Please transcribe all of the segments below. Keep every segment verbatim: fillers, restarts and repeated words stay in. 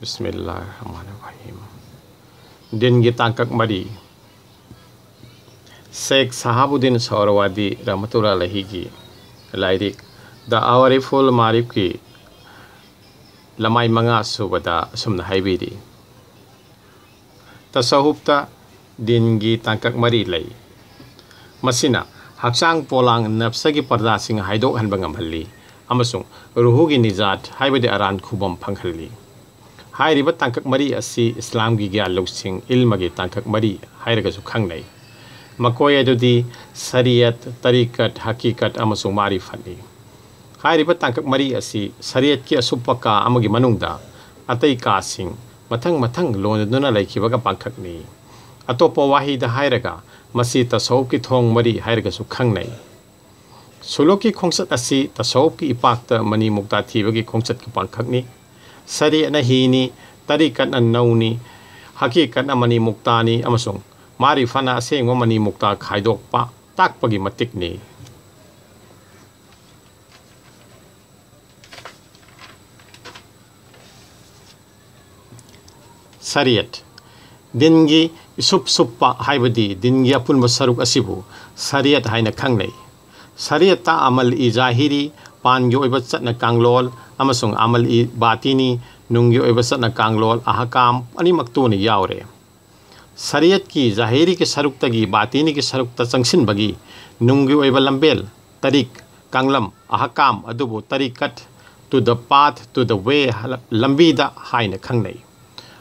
ꯕꯤꯁꯃꯤꯜꯂꯥꯍꯤꯔ ꯔꯍꯃꯥꯅꯤꯔ ꯔꯍꯤꯝ꯫ ꯗꯤꯟꯒꯤ ꯇꯥꯡꯀꯛ ꯃꯔꯤ꯫ ꯁꯦꯈ ꯁꯍꯥꯕꯨꯗꯤꯟ ꯁꯣꯍꯔꯋꯥꯗꯤ ꯔꯍꯃꯇꯨꯜꯂꯥꯍꯤ ꯑꯂꯩꯍꯤꯒꯤ ꯂꯥꯏꯔꯤꯛ ꯗ ꯑꯋꯥꯔꯤꯐꯨꯜ ꯃꯥꯔꯤꯐꯀꯤ ꯂꯃꯥꯏ ꯃꯉꯥ ꯁꯨꯕꯗ ꯑꯁꯨꯝꯅ ꯍꯥꯏꯕꯤꯔꯤ: ꯇꯁꯧꯍꯨꯞꯇ ꯗꯤꯟꯒꯤ ꯇꯥꯡꯀꯛ ꯃꯔꯤ ꯂꯩ꯫ ꯃꯁꯤꯅ ꯍꯛꯆꯥꯡ ꯄꯣꯂꯥꯡ ꯅꯞꯁꯒꯤ ꯄꯔꯗꯥꯁꯤꯡ ꯍꯥꯏꯗꯣꯛꯍꯟꯕ ꯉꯝꯍꯜꯂꯤ ꯑꯃꯁꯨꯡ ꯔꯨꯍꯨꯒꯤ ꯅꯤꯖꯥꯠ ꯍꯥꯏꯕꯗꯤ ꯑꯔꯥꯟ ꯈꯨꯕꯝ ꯐꯪꯍꯜꯂꯤ꯫ ꯍꯥꯏꯔꯤꯕ ꯇꯥꯡꯀꯛ ꯃꯔꯤ ꯑꯁꯤ ꯏꯁꯂꯥꯝꯒꯤ ꯒ꯭ꯌꯥꯟ ꯂꯧꯁꯤꯡ ꯏꯜꯃꯒꯤ ꯇꯥꯡꯀꯛ ꯃꯔꯤ ꯍꯥꯏꯔꯒꯁꯨ ꯈꯪꯅꯩ꯫ ꯃꯈꯣꯏ ꯑꯗꯨꯗꯤ ꯁꯔꯤꯌꯠ, ꯇꯔꯤꯀꯠ, ꯍꯀꯤꯀꯠ ꯑꯃꯁꯨꯡ ꯃꯥꯔꯤꯐꯠꯅꯤ꯫ ꯍꯥꯏꯔꯤꯕ ꯇꯥꯡꯀꯛ ꯃꯔꯤ ꯑꯁꯤ ꯁꯔꯤꯌꯠꯀꯤ ꯑꯁꯨꯞꯄ ꯀꯥ ꯑꯃꯒꯤ ꯃꯅꯨꯡꯗ ꯑꯇꯩ ꯀꯥꯁꯤꯡ ꯃꯊꯪ ꯃꯊꯪ ꯂꯣꯟꯗꯨꯅ ꯂꯩꯈꯤꯕꯒ ꯄꯥꯡꯈꯛꯅꯤ꯫ ꯑꯇꯣꯞꯄ ꯋꯥꯍꯩꯗ ꯍꯥꯏꯔꯒ, ꯃꯁꯤ ꯇꯁꯧꯐꯀꯤ ꯊꯣꯡ ꯃꯔꯤ ꯍꯥꯏꯔꯒꯁꯨ ꯈꯪꯅꯩ꯫ ꯁꯨꯂꯨꯛꯀꯤ ꯈꯣꯡꯆꯠ ꯑꯁꯤ ꯇꯁꯧꯐꯀꯤ ꯏꯄꯥꯛꯇ ꯃꯅꯤ ꯃꯨꯛꯇꯥ ꯊꯤꯕꯒꯤ ꯈꯣꯡꯆꯠꯀꯤ ꯄꯥꯡꯈꯛꯅꯤ꯫ ꯁꯔꯤꯌꯠꯅ ꯍꯤꯅꯤ, ꯇꯔꯤꯀꯠꯅ ꯅꯧꯅꯤ, ꯍꯀꯤꯀꯠꯅ ꯃꯅꯤ ꯃꯨꯛꯇꯥꯅꯤ ꯑꯃꯁꯨꯡ ꯃꯥꯔꯤꯐꯅ ꯑꯁꯦꯡꯕ ꯃꯅꯤ ꯃꯨꯛꯇꯥ ꯈꯥꯏꯗꯣꯛꯄ ꯇꯥꯛꯄꯒꯤ ꯃꯇꯤꯛꯅꯤ꯫ ꯁꯔꯤꯌꯠ꯫ ꯗꯤꯟꯒꯤ ꯏꯁꯨꯞ ꯁꯨꯞꯄ ꯍꯥꯏꯕꯗꯤ ꯗꯤꯟꯒꯤ ꯑꯄꯨꯟꯕ ꯁꯔꯨꯛ ꯑꯁꯤꯕꯨ ꯁꯔꯤꯌꯠ ꯍꯥꯏꯅ ꯈꯪꯅꯩ꯫ ꯁꯔꯤꯌꯠꯇ ꯑꯃꯜ-ꯏ ꯖꯥꯍꯤꯔꯤ, ꯄꯥꯟꯒꯤ ꯑꯣꯏꯕ ꯆꯠꯅ ꯀꯥꯡꯂꯣꯟ, ꯑꯃꯁꯨꯡ ꯑꯃꯜ-ꯏ ꯕꯥꯇꯤꯅꯤ, ꯅꯨꯡꯒꯤ ꯑꯣꯏꯕ ꯆꯠꯅ ꯀꯥꯡꯂꯣꯟ, ꯑꯍꯀꯥꯝ, ꯑꯅꯤꯃꯛꯇꯨꯅ ꯌꯥꯎꯔꯦ꯫ ꯁꯔꯤꯌꯠꯀꯤ ꯖꯥꯍꯤꯔꯤꯒꯤ ꯁꯔꯨꯛꯇꯒꯤ ꯕꯥꯇꯤꯅꯤꯒꯤ ꯁꯔꯨꯛꯇ ꯆꯪꯁꯤꯟꯕꯒꯤ ꯅꯨꯡꯒꯤ ꯑꯣꯏꯕ ꯂꯝꯕꯦꯜ, ꯇꯔꯤꯛ, ꯀꯥꯡꯂꯝ, ꯑꯍꯀꯥꯝ ꯑꯗꯨꯕꯨ ꯇꯔꯤꯀꯠ, to the path, to the way, ꯂꯝꯕꯤꯗ ꯍꯥꯏꯅ ꯈꯪꯅꯩ꯫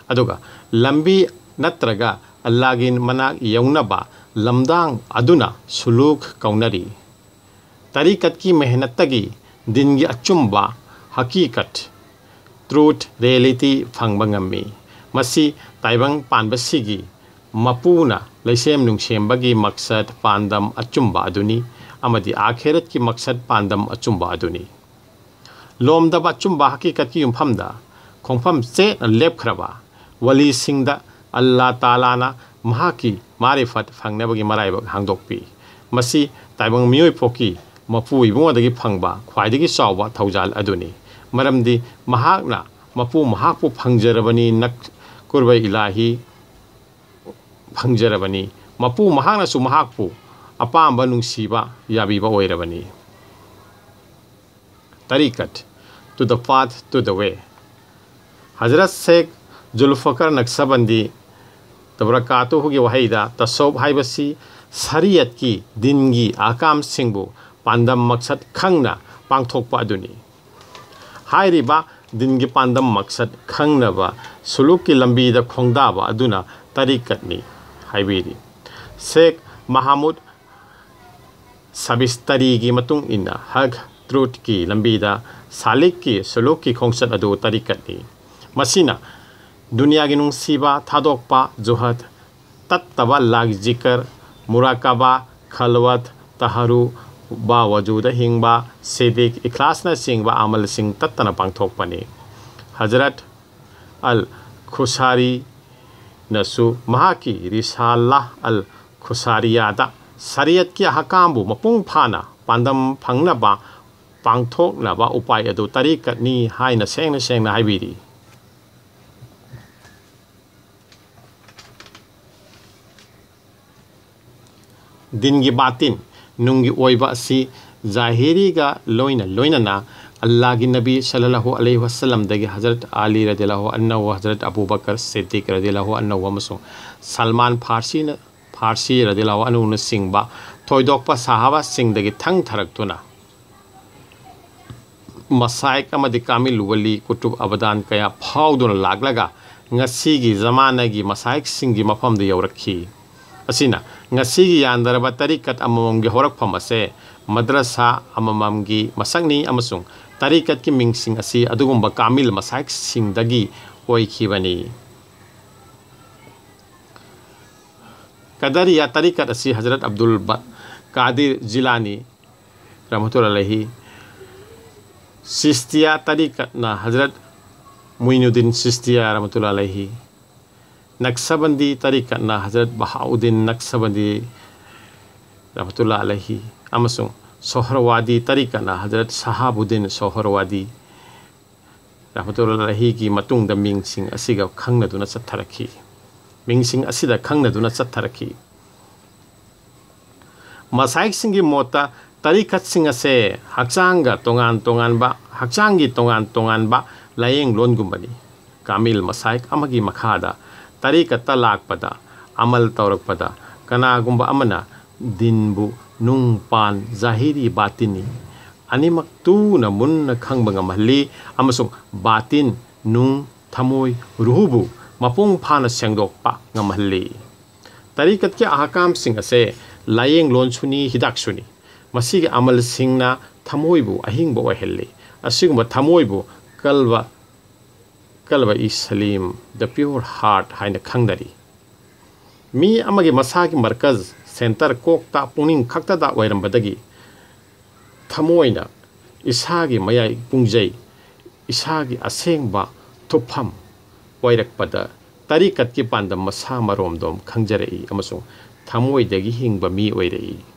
ꯑꯗꯨꯒ ꯂꯝꯕꯤ ꯅꯠꯇ꯭ꯔꯒ ꯑꯜꯂꯥꯒꯤ ꯃꯅꯥꯛ ꯌꯧꯅꯕ ꯂꯝꯗꯥꯡ ꯑꯗꯨꯅ ꯁꯨꯂꯨꯛ ꯀꯧꯅꯔꯤ꯫ ꯇꯔꯤꯀꯠꯀꯤ ꯃꯦꯍꯅꯠꯇꯒꯤ ꯗꯤꯟꯒꯤ ꯑꯆꯨꯝꯕ, ꯍꯀꯤꯀꯠ, truth, reality, ꯐꯪꯕ ꯉꯝꯃꯤ꯫ ꯃꯁꯤ ꯇꯥꯏꯕꯪ ꯄꯥꯟꯕꯁꯤꯒꯤ ꯃꯄꯨꯅ ꯂꯩꯁꯦꯝ ꯅꯨꯡꯁꯦꯝꯕꯒꯤ ꯃꯛꯁꯠ, ꯄꯥꯟꯗꯝ ꯑꯆꯨꯝꯕ ꯑꯗꯨꯅꯤ ꯑꯃꯗꯤ ꯑꯥꯈꯦꯔꯠꯀꯤ ꯃꯛꯁꯠ, ꯄꯥꯟꯗꯝ ꯑꯆꯨꯝꯕ ꯑꯗꯨꯅꯤ꯫ ꯂꯣꯝꯗꯕ ꯑꯆꯨꯝꯕ ꯍꯀꯤꯀꯠꯀꯤ ꯌꯨꯝꯐꯝꯗ ꯈꯣꯡꯐꯝ ꯆꯦꯠꯅ ꯂꯦꯞꯈ꯭ꯔꯕ ꯋꯥꯂꯤꯁꯤꯡꯗ ꯑꯜꯂꯥ ꯇꯥꯂꯥꯅ ꯃꯍꯥꯛꯀꯤ ꯃꯥꯔꯤꯐꯠ ꯐꯪꯅꯕꯒꯤ ꯃꯔꯥꯏꯕꯛ ꯍꯥꯡꯗꯣꯛꯄꯤ꯫ ꯃꯁꯤ ꯇꯥꯏꯕꯪ ꯃꯤꯑꯣꯏ ꯄꯣꯛꯀꯤ ꯃꯄꯨ ꯏꯕꯨꯡꯉꯣꯗꯒꯤ ꯐꯪꯕ ꯈ꯭ꯋꯥꯏꯗꯒꯤ ꯆꯥꯎꯕ ꯊꯧꯖꯥꯜ ꯑꯗꯨꯅꯤ, ꯃꯔꯝꯗꯤ ꯃꯍꯥꯛꯅ ꯃꯄꯨ ꯃꯍꯥꯛꯄꯨ ꯐꯪꯖꯔꯕꯅꯤ, ꯅꯛ ꯀꯨꯔꯕ ꯏꯂꯥꯍꯤ ꯐꯪꯖꯔꯕꯅꯤ꯫ ꯃꯄꯨ ꯃꯍꯥꯛꯅꯁꯨ ꯃꯍꯥꯛꯄꯨ ꯑꯄꯥꯝꯕ ꯅꯨꯡꯁꯤꯕ ꯌꯥꯕꯤꯕ ꯑꯣꯏꯔꯕꯅꯤ꯫ ꯇꯔꯤꯀꯠ, to the path, to the way꯫ Hazrat ꯁꯦꯈ ꯖꯨꯜꯐꯀꯔ ꯅꯛꯁꯕꯟꯗꯤ ꯇꯕꯔꯀꯥꯇꯨꯍꯨꯒꯤ ꯋꯥꯍꯩꯗ, ꯇꯁꯧꯞ ꯍꯥꯏꯕꯁꯤ ꯁꯔꯤꯌꯠꯀꯤ, ꯗꯤꯟꯒꯤ ꯑꯍꯀꯥꯝꯁꯤꯡꯕꯨ ꯄꯥꯟꯗꯝ ꯃꯛꯁꯠ ꯈꯪꯅ ꯄꯥꯡꯊꯣꯛꯄ ꯑꯗꯨꯅꯤ꯫ ꯍꯥꯏꯔꯤꯕ ꯗꯤꯟꯒꯤ ꯄꯥꯟꯗꯝ ꯃꯛꯁꯠ ꯈꯪꯅꯕ ꯁꯨꯂꯨꯛꯀꯤ ꯂꯝꯕꯤꯗ ꯈꯣꯡꯗꯥꯕ ꯑꯗꯨꯅ ꯇꯔꯤꯀꯠꯅꯤ ꯍꯥꯏꯕꯤꯔꯤ꯫ ꯁꯦꯈ ꯃꯍꯃꯨꯗ ꯁꯕꯤꯁꯇꯔꯤꯒꯤ ꯃꯇꯨꯡ ꯏꯟꯅ ꯍꯛ, ꯇ꯭ꯔꯨꯠꯀꯤ ꯂꯝꯕꯤꯗ ꯁꯥꯂꯤꯛꯀꯤ ꯁꯨꯂꯨꯛꯀꯤ ꯈꯣꯡꯆꯠ ꯑꯗꯨ ꯇꯔꯤꯀꯠꯅꯤ꯫ ꯃꯁꯤꯅ ꯗꯨꯅꯤꯌꯥꯒꯤ ꯅꯨꯡꯁꯤꯕ ꯊꯥꯗꯣꯛꯄ, ꯖꯨꯍꯗ, ꯇꯠꯇꯕ ꯂꯥꯛ ꯖꯤꯀꯔ, ꯃꯨꯔꯥꯀꯥꯕꯥ, ꯈꯜꯋꯠ, ꯇꯍꯔꯨ, ꯕꯥ ꯋꯖꯨꯗ ꯍꯤꯡꯕ, ꯁꯤꯗꯤꯛ, ꯏꯈ꯭ꯂꯥꯁꯅꯆꯤꯡꯕ ꯑꯃꯜꯁꯤꯡ ꯇꯠꯇꯅ ꯄꯥꯡꯊꯣꯛꯄꯅꯤ꯫ ꯍꯖꯔꯠ ꯑꯜ ꯈꯨꯁꯥꯔꯤꯅꯁꯨ ꯃꯍꯥꯛꯀꯤ ꯔꯤꯁꯥꯂꯥ ꯑꯜ ꯈꯨꯁꯥꯔꯤꯌꯥꯗ ꯁꯔꯤꯌꯠꯀꯤ ꯑꯍꯀꯥꯝꯕꯨ ꯃꯄꯨꯡ ꯐꯥꯅ ꯄꯥꯟꯗꯝ ꯐꯪꯅꯕ ꯄꯥꯡꯊꯣꯛꯅꯕ ꯎꯄꯥꯏ ꯑꯗꯨ ꯇꯔꯤꯀꯠꯅꯤ ꯍꯥꯏꯅ ꯁꯦꯡꯅ ꯁꯦꯡꯅ ꯍꯥꯏꯕꯤꯔꯤ꯫ ꯗꯤꯟꯒꯤ ꯕꯥꯇꯤꯟ, ꯅꯨꯡꯒꯤ ꯑꯣꯏꯕ ꯑꯁꯤ ꯖꯥꯍꯤꯔꯤꯒ ꯂꯣꯏꯅ ꯂꯣꯏꯅꯅ ꯑꯜꯂꯥꯍꯒꯤ ꯅꯕꯤ ꯁꯜꯂꯜꯂꯥꯍꯨ ꯑꯂꯩꯍꯤ ꯋꯁꯜꯂꯝꯗꯒꯤ ꯍꯖꯔꯠ ꯑꯂꯤ ꯔꯗꯤꯌꯜꯂꯥꯍꯨ ꯑꯟꯍꯨ, ꯍꯖꯔꯠ ꯑꯕꯨ ꯕꯀꯔ ꯁꯤꯗꯤꯛ ꯔꯗꯤꯌꯜꯂꯥꯍꯨ ꯑꯟꯍꯨ ꯑꯃꯁꯨꯡ ꯁꯜꯃꯥꯟ ꯐꯥꯔꯁꯤꯅ, ꯐꯥꯔꯁꯤ ꯔꯗꯤꯌꯜꯂꯥꯍꯨ ꯑꯟꯍꯨꯅꯆꯤꯡꯕ ꯊꯣꯏꯗꯣꯛꯄ ꯁꯍꯥꯕꯥꯁꯤꯡꯗꯒꯤ ꯊꯪꯊꯔꯛꯇꯨꯅ ꯃꯁꯥꯏꯛ ꯑꯃꯗꯤ ꯀꯥꯃꯤꯜ ꯋꯂꯤ ꯀꯨꯇꯨꯕ ꯑꯕꯗꯥꯟ ꯀꯌꯥ ꯐꯥꯎꯗꯨꯅ ꯂꯥꯛꯂꯒ ꯉꯁꯤꯒꯤ ꯖꯃꯥꯅꯒꯤ ꯃꯁꯥꯏꯛꯁꯤꯡꯒꯤ ꯃꯐꯝꯗ ꯌꯧꯔꯛꯈꯤ꯫ ꯑꯁꯤꯅ ꯉꯁꯤꯒꯤ ꯌꯥꯟꯗꯔꯕ ꯇꯔꯤꯀꯠ ꯑꯃꯃꯝꯒꯤ ꯍꯧꯔꯛꯐꯝ ꯑꯁꯦ ꯃꯗ꯭ꯔꯁꯥ ꯑꯃꯃꯝꯒꯤ ꯃꯁꯛꯅꯤ ꯑꯃꯁꯨꯡ ꯇꯔꯤꯀꯠꯀꯤ ꯃꯤꯡꯁꯤꯡ ꯑꯁꯤ ꯑꯗꯨꯒꯨꯝꯕ ꯀꯥꯃꯤꯜ ꯃꯁꯥꯏꯛꯁꯤꯡꯗꯒꯤ ꯑꯣꯏꯈꯤꯕꯅꯤ꯫ ꯀꯗꯔꯤꯌꯥ ꯇꯔꯤꯀꯠ ꯑꯁꯤ ꯍꯖꯔꯠ ꯑꯕꯗꯨꯜ ꯕ-, ꯀꯥꯗꯤꯔ ꯖꯤꯂꯥꯅꯤ ꯔꯍꯃꯇꯨꯜꯂꯥꯍꯤ, ꯆꯤꯁꯇꯤꯌꯥ ꯇꯔꯤꯀꯠꯅ ꯍꯖꯔꯠ ꯃꯨꯏꯅꯨꯗꯤꯟ ꯆꯤꯁꯇꯤꯌꯥ ꯔꯍꯃꯇꯨꯜꯂꯥꯍꯤ, ꯅꯛꯁꯕꯟꯗꯤ ꯇꯔꯤꯀꯠꯅ ꯍꯖꯔꯠ ꯕꯍꯥꯎꯗꯤꯟ ꯅꯛꯁꯕꯟꯗꯤ ꯔꯍꯃꯇꯨꯜꯂꯥꯍꯤ ꯑꯃꯁꯨꯡ ꯁꯣꯍꯔꯋꯥꯗꯤ ꯇꯔꯤꯀꯠꯅ ꯍꯖꯔꯠ ꯁꯍꯥꯕꯨꯗꯤꯟ ꯁꯣꯍꯔꯋꯥꯗꯤ, ꯔꯍꯃꯇꯨꯜꯂꯥꯍꯤꯒꯤ ꯃꯇꯨꯡꯗ ꯃꯤꯡꯁꯤꯡ ꯑꯁꯤꯒ ꯈꯪꯅꯗꯨꯅ ꯆꯠꯊꯔꯛꯈꯤ꯫ ꯃꯤꯡꯁꯤꯡ ꯑꯁꯤꯗ ꯈꯪꯅꯗꯨꯅ ꯆꯠꯊꯔꯛꯈꯤ꯫ ꯃꯁꯥꯏꯛꯁꯤꯡꯒꯤ ꯃꯣꯠꯇ ꯇꯔꯤꯀꯠꯁꯤꯡ ꯑꯁꯦ ꯍꯛꯆꯥꯡꯒ ꯇꯣꯉꯥꯟ ꯇꯣꯉꯥꯟꯕ, ꯍꯛꯆꯥꯡꯒꯤ ꯇꯣꯉꯥꯟ ꯇꯣꯉꯥꯟꯕ ꯂꯥꯏꯌꯦꯡꯂꯣꯟꯒꯨꯝꯕꯅꯤ꯫ ꯀꯥꯃꯤꯜ ꯃꯁꯥꯏꯛ ꯑꯃꯒꯤ ꯃꯈꯥꯗ ꯇꯔꯤꯀꯠꯇ ꯂꯥꯛꯄꯗ, ꯑꯃꯜ ꯇꯧꯔꯛꯄꯗ, ꯀꯅꯥꯒꯨꯝꯕ ꯑꯃꯅ ꯗꯤꯟꯕꯨ ꯅꯨꯡ ꯄꯥꯟ, ꯖꯥꯍꯤꯔꯤ ꯕꯥꯇꯤꯅꯤ ꯑꯅꯤꯃꯛ ꯇꯨꯅ ꯃꯨꯟꯅ ꯈꯪꯕ ꯉꯝꯍꯜꯂꯤ ꯑꯃꯁꯨꯡ ꯕꯥꯇꯤꯟ, ꯅꯨꯡ, ꯊꯃꯣꯏ, ꯔꯨꯍꯨꯕꯨ ꯃꯄꯨꯡ ꯐꯥꯅ ꯁꯦꯡꯗꯣꯛꯄ ꯉꯝꯍꯜꯂꯤ꯫ ꯇꯔꯤꯀꯠꯀꯤ ꯑꯍꯀꯥꯝꯁꯤꯡ ꯑꯁꯦ ꯂꯥꯏꯌꯦꯡꯂꯣꯟꯁꯨꯅꯤ, ꯍꯤꯗꯥꯛꯁꯨꯅꯤ꯫ ꯃꯁꯤꯒꯤ ꯑꯃꯜꯁꯤꯡꯅ ꯊꯃꯣꯏꯕꯨ ꯑꯍꯤꯡꯕ ꯑꯣꯏꯍꯜꯂꯤ꯫ ꯑꯁꯤꯒꯨꯝꯕ ꯊꯃꯣꯏꯕꯨ ꯀꯜꯕ, ꯀꯜꯕ E Salim, the pure heart ꯍꯥꯏꯅ ꯈꯪꯅꯔꯤ꯫ ꯃꯤ ꯑꯃꯒꯤ ꯃꯁꯥꯒꯤ ꯃꯔꯀꯖ, ꯁꯦꯟꯇꯔ, ꯀꯣꯛꯇ, ꯄꯨꯛꯅꯤꯡ ꯈꯛꯇꯗ ꯑꯣꯏꯔꯝꯕꯗꯒꯤ ꯊꯃꯣꯏꯅ ꯏꯁꯥꯒꯤ ꯃꯌꯥꯏ ꯄꯨꯡꯖꯩ, ꯏꯁꯥꯒꯤ ꯑꯁꯦꯡꯕ ꯊꯨꯞꯐꯝ ꯑꯣꯏꯔꯛꯄꯗ ꯇꯔꯤꯀꯠꯀꯤ ꯄꯥꯟꯗꯝ ꯃꯁꯥ ꯃꯔꯣꯝꯗꯣꯝ ꯈꯪꯖꯔꯛꯏ ꯑꯃꯁꯨꯡ ꯊꯃꯣꯏꯗꯒꯤ ꯍꯤꯡꯕ ꯃꯤ ꯑꯣꯏꯔꯛꯏ꯫